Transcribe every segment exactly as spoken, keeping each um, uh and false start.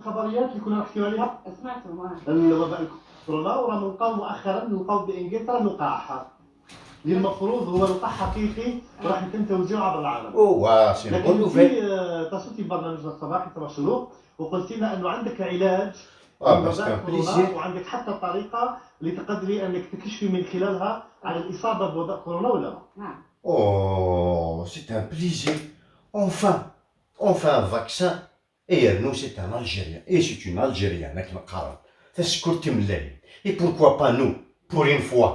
الخبريات اللي كنا نحكيو عليها، سمعتهم آه. الوباء الكورونا، ورانا نلقاو مؤخرا، نلقاو بانجلترا لقاح اللي المفروض هو لقاح حقيقي وراح يتم توزيعه عبر العالم. Oh, c'est une bonne لكن nouvelle. انت آه، اتصلتي ببرنامجنا الصباحي صباح الشروق، وقلتي لنا انه عندك علاج Ah, من ben, c'est وباء un كورونا، plaisir. وعندك حتى طريقه اللي تقدري انك تكشفي من خلالها على الاصابه بوباء كورونا ولا لا؟ نعم. Oh, c'est un plaisir. Enfin, enfin, un vaccin. Et nous, c'est un Algérien. Et c'est une Algérienne, هاك نقارن. Tasekkurt timellalin. Et pourquoi pas nous, pour une fois.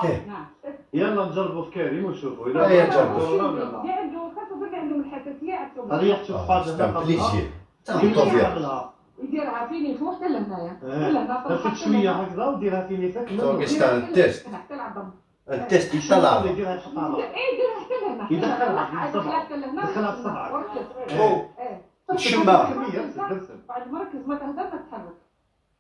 Eh, نعم. يلا نجربوا في كريم ونشوفوا آه، يا جربوا. كورونا ولا لا. اللي عنده خاصة اللي عندهم الحساسية عندهم. هذه يحطوا في oh, حاجه c'est un هنا plaisir. قبلها. T'as envie. يعملها. يديرها فين يفوح حتى لهنايا. إيه. حتى لهنا طرف تاخذ شويه هكذا وديرها في نيفك Donc, منه. c'est un test. حتى العظم. Un test, il t'alarme. يديرها في الطعام. ايه ديرها حتى لهنا. يدخلها حتى بالصبع. لهنا. دخلها بصبعك. وركز. Oh, ايه. الشماعة. كمية، تبسم. بعد مركز ما تهدر ما تتحرك.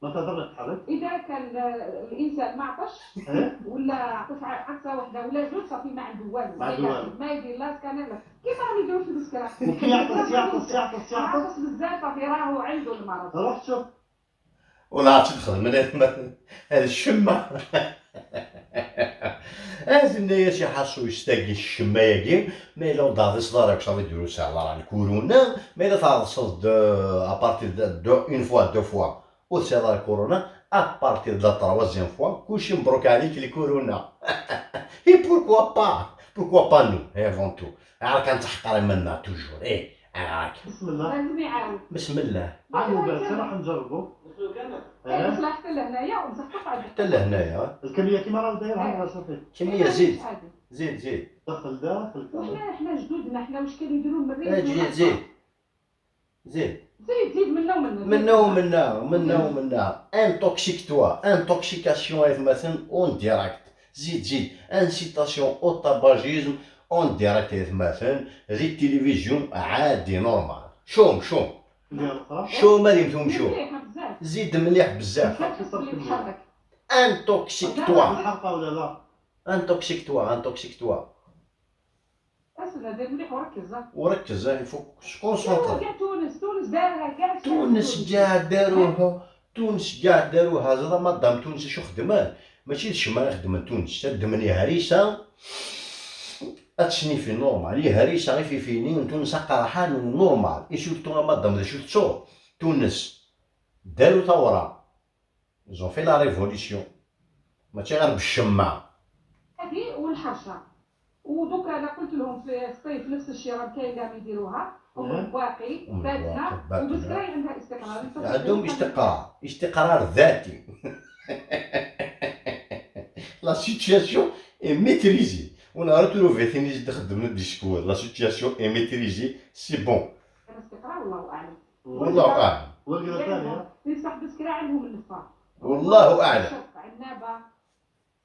ما تهدر ما تتحرك. اذا كان الانسان ما عطش إيه؟ ولا عطس عطسه واحده ولا زوج صافي ما عنده والو. ما عنده والو. ما يدير لا سكانير لا. كيف راهم يديروا في البسكره؟ وكي يعطس يعطس يعطس يعطس. عطس بزاف صافي راهو عنده المرض. روح شوف. ولا عرفت تدخل من هاد الم- هاد الشمة. هذا الناس يحصوا يستاقي الشمة ياكي، ما إلا وضع هذا الصدار يكسر يديروا ساعة راه الكورونا، ما إلا تعرف صد à partir de deux, une fois, deux fois، وتصير الكورونا، à partir de la troisième fois، كلشي مبروك عليك الكورونا. Et pourquoi pas؟ Pourquoi pas nous؟ Et avant tout. عارف كنتحقر منا toujours. إيه، عارف. بسم الله. لازم يعاود. بسم الله. عاد مباشر راح نجربوا. إيه، إيه؟ بصح حتى لهنايا وبصح تقعد. حتى لهنايا. الكمية كيما راهو دايرها الله صافي. كمية زيد. عادي. زيد زيد. داخل داخل. وحنا حنا جدودنا حنا واش كانوا يديروا من زيد زيد زيد. زيد. زيد زيد منا ومنا. منا ومنا، منا ومنا. Intoxique-toi. Intoxication يا ثماثن en direct. زيد زيد. Incitation au tabagisme en direct يا ثماثن. ذي التلفزيون عادي normal. شوم شوم. الكمية الأخرى. شوم هذه مثوم شوم. مليحة بزاف. زيد مليح بزاف. بزاف اللي يتحرك. Intoxique-toi. الحرقة ولا لا؟ Intoxique-toi. Intoxique-toi. اسمع دير مليح وركز. وركز، il faut se concentrer. كاع تونس تونس دارها كاع. تونس كاع داروها. تونس كاع داروها زعما مادام تونس شو خدمان؟ ماشي الشمال خدمن تونس، تدمن يا هريسه. اتشني في normal يا هريسه غير في فيني تونس قرحان normal. Et surtout مادام شو تصور تونس داروا ثوره. Ils ont fait la révolution. ماشي غير بالشمه. هذه والحرشه. ودوكا انا قلت لهم في سطيف نفس الشيء راه كاين قاعد يديروها. ام البواقي، باتنه. وبسكراي عندها استقرار. عندهم استقرار، استقرار ذاتي. La situation est maîtrisée. ونهار تو فيتينيز تخدم الديسكور. La situation est maîtrisée. C'est bon. انا استقرار والله اعلم. والله اعلم. والقرا ثانية. بصح بسكرا عندهم اللفه. والله اعلم. عنابه.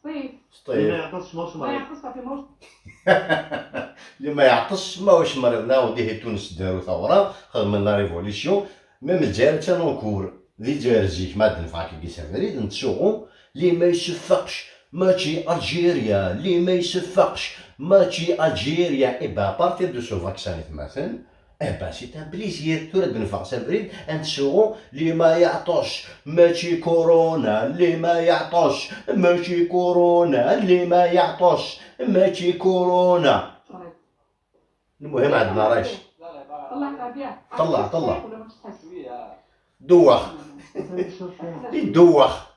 سطيف. اللي ما سطيف. يعطسش ماهوش ما مريض. يعطس صافي ماهوش. اللي ما يعطسش ماهوش مريض. لا وديه تونس داروا ثوره، خدمنا ريفوليسيون. ميم الجزائر تنوكور. دي الجزائر زيك ما تنفع كي سفريد نتسوغو. اللي ما يصفقش ماشي الجيريا، اللي ما يصفقش ماشي الجيريا. ايبا ابارتير دو سو فاكسان مثلا، ايبا سي ان بليزير. تورا دنفع سفريد نتسوغو. اللي ما يعطش ماشي كورونا، اللي ما يعطش ماشي كورونا، اللي ما يعطش ماشي كورونا. المهم عندنا رايش. طلع طبيعة. طلع، طلع. ولا ما تحس؟ دوخ. يدوخ.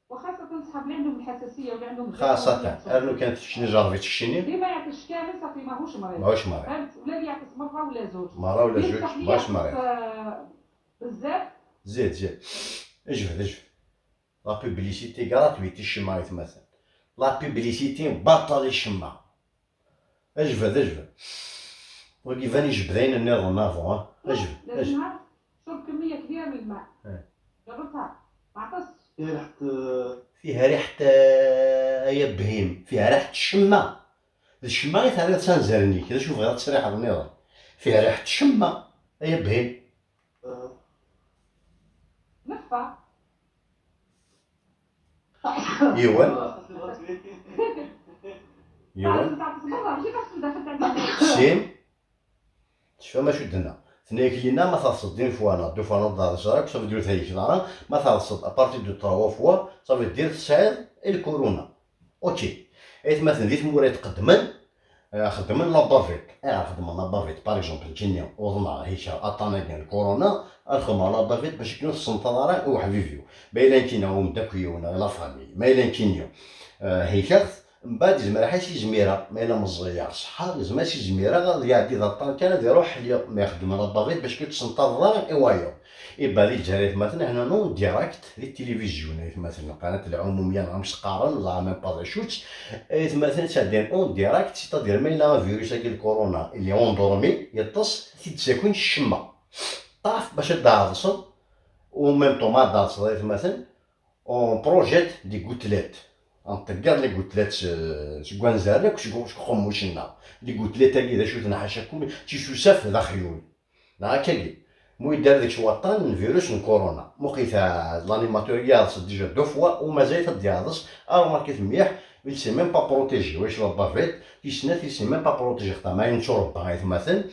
وخاصة صحاب اللي عندهم الحساسية ولا عندهم خاصة أنه كانت تشني جارفي تشني. اللي ما يعطيش كامل صافي ماهوش مريض. ماهوش مريض. فهمت؟ ولا اللي يعطس مرة ولا زوج. مرة ولا اللي زوج، صح اللي ماهوش يعطس، مريض. آه، بزاف. زيد زيد. اجبد اجبد. La publicité gratuite الشمعة مثلا. La publicité بطل الشمعة. اجبد اجبد. وكيفان يجبد عين النير نافو ها. اجبد اجبد. لازمها تشرب كمية كبيرة من الماء. إيه. جربتها. ما عطس. إيه، رحت، آه، فيها ريحة، آه، يا بهيم، فيها ريحة الشمة. الشمة غير تعرف تنزلني كذا، شوف غير تصريح النظام. فيها ريحة الشمة يا بهيم. آه، نفة. ايوا. ايوا. تعرف تعطس برا، ماشي خاصك داخل تعدي. سين. شفا ما شدنا. Tenna-yak Lina, ma teḍseḍ une fois neɣ deux fois neɣ d ẓer akk, ça veut dire theyk daɣen, ma teḍseḍ à partir de trois fois, ça veut dire tesɛiḍ le corona. Ok. Aytmaten di tmura itqeddmen, eh, xeddmen la bavette. Ayɣer xeddmen la bavette? Par exemple, nekkini uḍneɣ hikaɣ aṭṭan-agi n corona, ad xedmeɣ la bavette bac akken ur tsenṭaḍ ara i uḥbib-iw. Ma yella nekkini i umeddakel-iw neɣ i la famille, ma yella nekkini, eh, hikaɣ-t, mbeɛd yezmer ad s-izmireɣ, ma yella meẓẓiyeɣ ṣṣeḥḥa, yezmer ad s-izmireɣ ad iɛeddi d aṭṭan kan ad iruḥ ḥliɣ, ma ixeddem la bavette bac akken ur tsenṭaḍeḍ ara i wayeḍ. Iba di Lezzayer aytmaten, hna en direct di tilivizyu, aytmaten, lqanat lɛumumiya neɣ amek s-qqaren, ẓer même pas d acu-tt, aytmaten, ttɛeddan en direct, c'est-à-dire ma yella avirus-agi, le corona, il est endormi, yeṭṭes, t-id-ttakin ccemma. Ṭṭaf bac ad d-ɛeḍsen, u même temps ma ad d-ɛeḍseḍ, aytmaten, on projette des gouttelettes. Nṭegger les gouttelettes s-, seg wanzaren akk seg, seg uqemmuc-nneɣ. Les gouttelettes-agi d acu-ten ḥacakum, d tisusaf d axyul. Neɣ akkagi. Mu yedder deg-s waṭṭan n virus n corona. Muqit, ah, l'animateur-agi yeɛḍes déjà deux fois, u mazal-it ad d-yeɛḍes, ah, remarquez mliḥ, il s'est même pas protégé. Wac la bavette, tis snat, il s'est même pas protégé. Xaṭer ma ayen tturebba, aytmaten,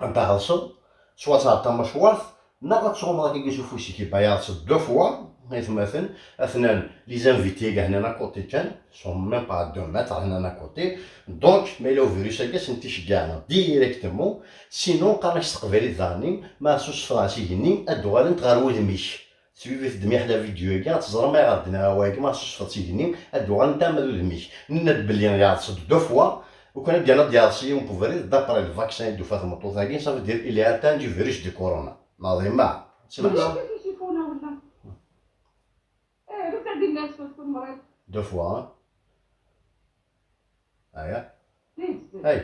ad d-tɛeḍseḍ, soit ad tɛeḍseḍ tamacwart, neɣ ad tɣummeḍ akkagi s ufus-ik, iba yeɛḍes deux fois, aytmaten, atnan les invités-agi hnan à côté kan, sont même pas à deux mètres, hnan à côté. Donc, ma yella uvirus-agi, ad sen-iceggeɛ directement. Sinon, qqaren-ak s teqbaylit daɣen, ma tessusfeḍ-as igenni, ad d-uɣalent ɣer wudem-ik. Suivit-d mliḥ la vidéo-agi, ad teẓrem ayɣer d-nniɣ awal-agi, ma tessusfeḍ-as igenni, ad d-uɣalent arma d udem-ik. Nenna-d belli yeɛḍes-d deux fois, u kan ad d-yernu ad d-yeɛḍes yiwen n ubrid, d'après le vaccin i d-tufa tmeṭṭut-agi, ça veut dire il est atteint du virus du corona. Neɛḍima. Smaḥ. Deux fois, hein. Aya. Hey.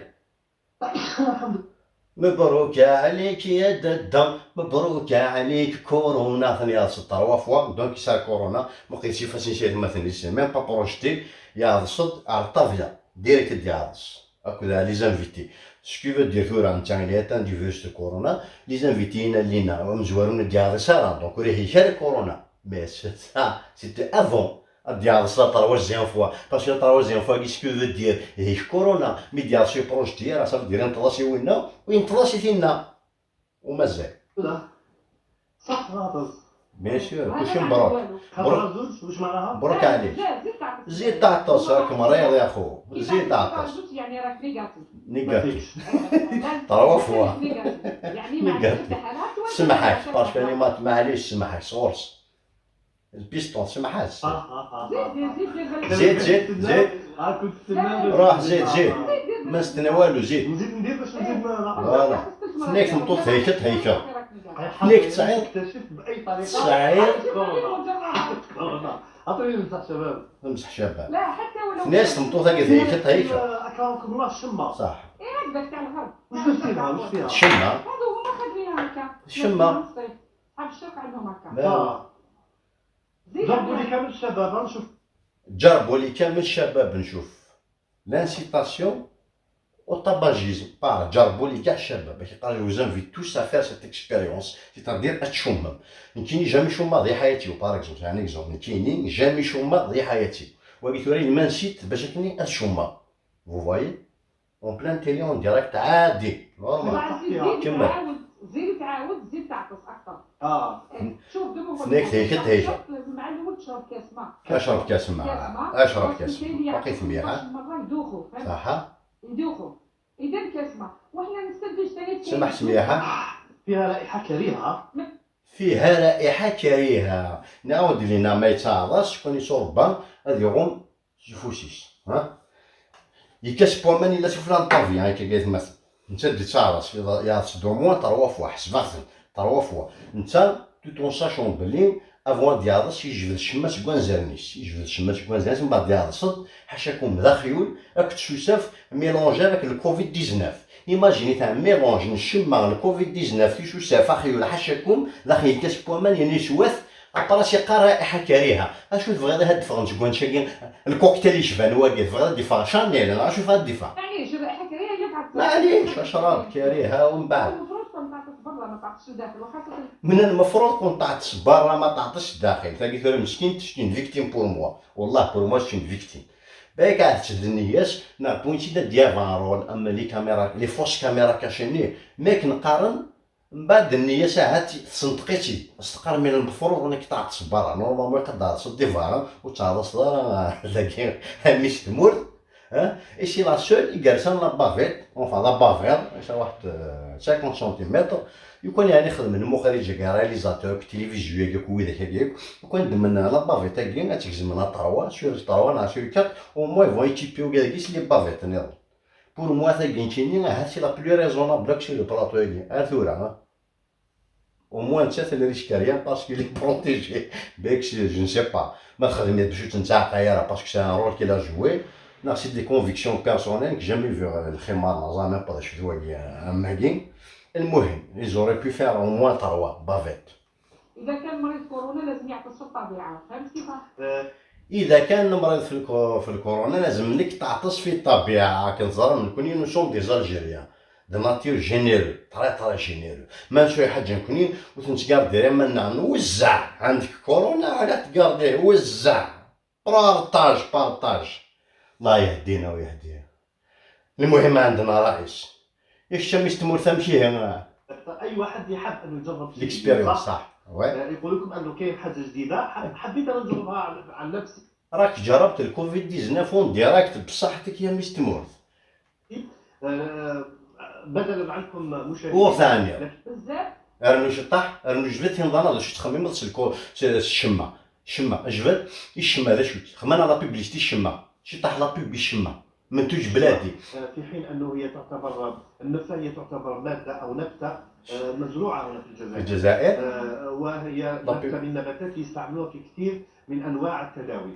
Mebruk ɛlik ya dadda, mebruk ɛlik corona, ten-yeɛḍes-d trois fois, donc yesɛa corona, muqit s ifassen-is, aytmaten, il s'est même pas projeté, yeɛḍes-d ar ṭṭabla, direct ad d-yeɛḍes, akked les invités. Ce qui veut dire tura, netta il est atteint du virus de corona, les invités-ina lina, amezwaru ur d-yeɛḍes ara, donc ur ihlik ara corona. Mais ça, c'était avant. Ad d-yeɛḍes la troisième fois. Parce que la troisième fois, qu'est-ce que veut dire? Ihlik corona. Mi d-yeɛḍes ur yeprojeti ara, ça veut dire yenṭeḍ-as i winna, u yenṭeḍ-as i tinna. U mazal. صح، هذا. Bien sûr, كلشي مبروك. هذا مبروك. زوج، واش معناها؟ مبروك عليك. زيد تعطس، راك مريض يا خو. زيد تعطس. يعني راك négatif. Négatif. Trois fois. Négatif. يعني négatif. سمحك، parce que أنا ما، معليش، سمحك، صغرس. البيستون، سمح-as. زيد، زيد، زيد. روح، زيد، زيد. ما نستنى والو، زيد. نزيد ندير باش نزيد ن-، voilà. تنيك تمطوط هيك، هيك. تنيك تسعير. تسعير. كورونا. عطيني نمسح شباب. نمسح شباب. لا، حتى ولو تنيك تمطوط هيك، هيك، هيك. أكرمكم الله الشمة. صح. إيه، هكذاك تاع الغرب. واش درتي لها؟ واش فيها؟ الشمة. هذو هما خادمينها هكا. الشمة. صحاب الشرق عندهم هكا. لا. آه. جربوا لي كامل الشباب، نشوف. جربوا لي كامل الشباب، نشوف. L'incitation au tabagisme. Par جربوا لي كاع الشباب. باش يقال، je vous invite tous à faire cette expérience. C'est-à-dire, ad تشمم. نكيني jamais شماض في حياتي، par exemple، يعني exemple، نكيني jamais شماض في حياتي. وقيت وريني ما نسيت باش كني اتشمم. Vous voyez? En plein télé, en direct, عادي، normal. زيد، زيد كمل. تعاود، زيد تعاود، زيد تعطس أكثر. آه. إيه، شوف، دابا هو تنيك تهيشة، تهيشة. لازم مع الأول تشرب كاس ماء. اشرب كاس ماء. كاس ماء. اشرب كاش كاس ماء. كاين اللي بقيت يعطس مليحة. اثناش مرة يدوخو، فهمت؟ صح. يدوخو. إذا كاس ماء. وحنا نستنتج ثاني سمح سميحة. فيها رائحة كريهة. فيها رائحة كريهة. نعاود لينا ما يتعرضش، شكون يصور با، هذا يغم. S ufus-is, ha? Yekka s waman yella sufella n ṭṭabya, akka, aytmaten. Netta d-yettaɛḍas, yeɛḍes-d au moins trois fois, ḥesbeɣ-ten, trois fois. Netta, tout en sachant belli, avant ad yeɛḍes, yejbed ccemma seg wanzaren-is. Yejbed ccemma seg wanzaren-is, mbeɛd yeɛḍes-d, ḥacakum, d axyul, akked tsusaf, mélangé avec le covid dix-neuf. Imagine-it un mélange n ccemma, le covid dix-neuf, tisusaf, axyul, ḥacakum, daxel yekka s waman, yerna yeswa-t, après yeqqar raiḥa kariha. Acu tebɣiḍ ad d-ffɣen seg wannect-agi? Lkuktel yecban wagi, tebɣiḍ ad d-iffeɣ Chanel, neɣ acu tebɣiḍ ad d-iffeɣ? معليش، رائحة كريهة هي تعطس. معليش، أشرب كريهة ومن بعد. المفروض كون تعطس برا، ما تعطسش داخل. من المفروض كون تعطس برا، ما تعطسش داخل. Tagi tura meskint, c'est une victime pour moi. والله pour moi c'est une victime. Balak ad tettdenniyas, neɣ wwin-tt-id ad d-yaf un rôle, am les caméras, les fausses caméras cachées-nni, mi akken qqaren, Mbeɛd nniya-s ahat tsenṭeq-itt-id, s teqqar mi lmefruḍ nekk ṭaɛet s berra, normalement iqad tɛeḍseḍ di berra, ur tɛeḍseḍ ara dagi, a mmi-s tmurt. Et c'est la seule i yersan la bavette, enfin la bavette, ça waḥed cinquante centimètres, lukan yeɛni xedmen muxriǧ-agi, réalisateur, tilivizyu-agi akk, widak-agi akk, lukan ddmen la bavette-agi, ad tt-gezmen à trois, sur trois neɣ sur quatre, au moins ils vont équiper ugad-agi s les bavettes nniḍen. Pour moi, tagi nekkini, ahat c'est la plus raisonnable akk sur le plateau-agi, ar tura, hein. Au moins, nettat, elle risque rien parce qu'il est protégé. Bec, je ne sais pas. Ma txedmeḍ bac ur tt-nettɛaqay ara parce que c'est un rôle qu'il a joué. Neɣ c'est des convictions personnelles que jamais vu, euh, lximar, neẓra même pas d acu d wagi, euh, am wagi. المهم, ils auraient pu faire au moins trois bavettes. إذا كان مريض كورونا لازم يعطس في الطبيعة، فهمتي؟ إذا كان مريض في الكو-، في الكورونا لازم لك تعطس في الطبيعة، كنت زعما نكون nous sommes des Algériens. De nature généreux, très, très généreux. ما نسوي حاجة نكونين وتنتقاردي غير منا نوزع. عندك كورونا، على تقارديه، وزع. بارطاج، بارطاج. الله يهدينا ويهدينا. المهم عندنا رئيس. يكتشف ميس تمور ثمشيه هنا. اي واحد يحب انه يجرب شيء، l'expérience، صح؟ صح. Ouais. آه، يقول لكم انه كاين حاجه جديده، ح-، حبيت انا نجربها على، على نفسي. راك جربت الكوفيد تسعطاش en direct بصحتك يا ميس تمور. آه، بدلا عنكم مشاهدين. وثانيا. بزاف. ارنو شطح، ارنو جبت هنا ضنا شو تخمم تصل كو س-، الشمه. شمه، جبت الشمه هذا شو؟ خمنا la publicité الشمه. شطح la pub الشمه. منتوج بلادي. آه، في حين انه هي تعتبر النفه، هي تعتبر ماده او نبته، آه، مزروعه هنا في الجزائر. في الجزائر. آه، وهي نبته من النباتات اللي يستعملوها في كثير من انواع التداوي.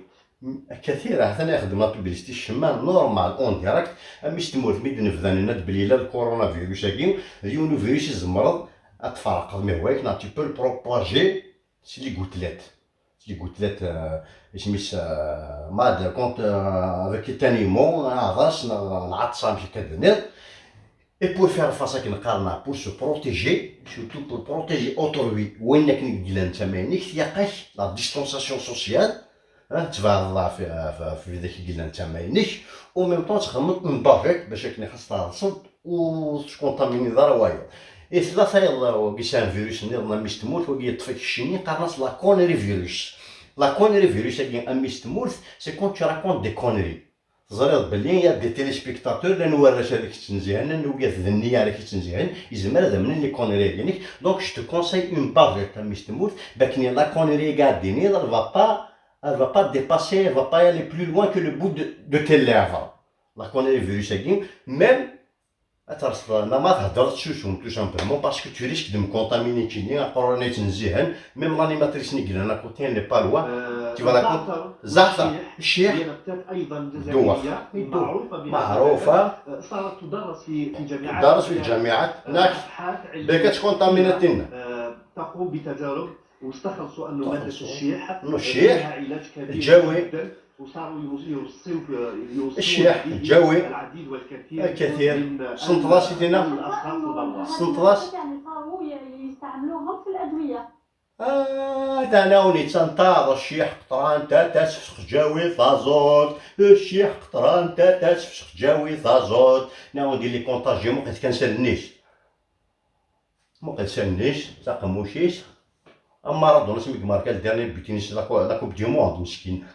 كثيرة، حتى أنا يخدم la publicité الشمال normal en direct. أمي ستموت ميد نفذان نت بلي لا الكورونا فيروس أكي، ريونو فيروس يزمرض، أتفرق، mais هوايك نا tu peux le propager، c'est les gouttelettes. C'est les gouttelettes، آه، اسميس، آه، ماد كونت، آه، avec تانيمو، عضاس، العطسة مش كدنير. Et pour faire face à كنقارنا، pour se protéger، surtout pour protéger autrui، وين كنقلان تماينك، يقاك la distanciation sociale، ها، تبع الله في، في، في ذاك قلان تماينك، au même temps تخمم une bavette باش كني خاص ترصد وتكونتاميني دار واير. إيه ثلاثة يلا وقيسان فيروس نيضنا ميس تموت وقي يطفيك الشيني قرنص la connerie virus. La connerie virus أقي أميس تموت، c'est quand tu racontes des conneries. تزريض بلي يا دي تيليسبيكتاتور لان ورش هذيك التنزيهن، لان وقف ذني عليك التنزيهن، يزمر هذا من لي كونري دينك. Donc je te conseille une bavette أميس تموت، باكني la connerie قاعد ديني، elle va pas، elle va pas dépasser، elle va pas aller plus loin que le bout de, de tes lèvres. La connerie virus أكي، même أترصد، ما، ما تهدر تسوسون، tout simplement, parce que tu risques de me contaminer كيني، أقول راني تنزيهن، même l'animatrice نقلان à côté n'est pas loin. آه، tu vas la con-، الزعتر، الزعتر، الشيح، الشيح. هي نبتة أيضًا دوخ. جزائرية، يدوخ. معروفة بهذا معروفة. الأدب. آه، صارت تدرس في، في جامعات، تدرس في الجامعات. آه، ناك. أبحاث علمية بك تكون طامنة كثيرة. آه، تقوم بتجارب واستخلصوا أنه مادة تخلصوا. الشيح، إنه الشيح فيها علاج كبير جوي. جدًا. وصاروا يوص-، يوصيو-، يوصون الشيح به الجوي. العديد والكثير الكثير. من سنتلاس يدينا. الأشخاص الأمراض. سنتلاس. يعني صاروا ي-، يستعملوهم في الأدوية. آه، دا ناوني تنطاض الشيح قطران تا تسفسخ جاوي فازوت. الشيح قطران تا تسفسخ جاوي فازوت. ناون دي لي كونتاجيو ممكن تكنسل النيش. مقدسة النيش، تاقموشيس. أما رادونا سميك ماركا الديرني بيتينيس لا كو-، لا كوب دي موند مسكين.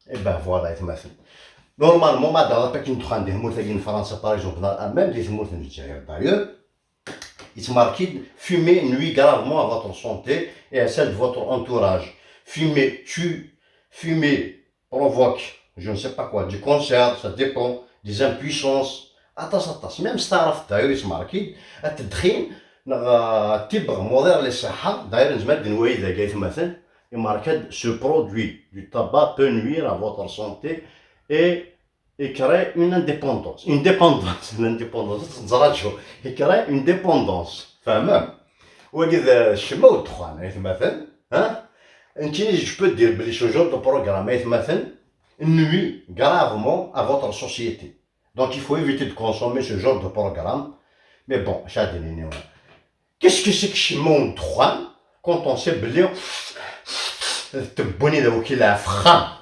إي باه فوالا يتمثل. نورمالمون ما دار باكين دخان دي تمورت أكين فرنسا، باغ إكزومبل، ميم دي تمورت الجزائر دايور. It's marqué: fumer nuit gravement à votre santé et à celle de votre entourage. Fumer tue, fumer provoque, je ne sais pas quoi, du cancer, ça dépend, des impuissances. Aṭas, aṭas. Même si تعرف داير يسماركي، التدخين، نغ-، تبغ مضر للصحة، داير نزمد نوايا ذاك يتمثل، يماركد: ce produit du tabac peut nuire à votre santé et, et créer une indépendance. Une dépendance، l'indépendance، تزراجو. Et créer une dépendance. فاهمة؟ وقد الشمة والدخان، يتمثل، ها؟ انت، je peux dire بلي ce genre de programme، يتمثل، nuit gravement à votre société. Donc il faut éviter de consommer ce genre de programme. Mais bon, اش غادي نيني؟ Qu'est-ce que c'est que الشمة والدخان quand on sait بلي تبوني ذا وكيل فخام.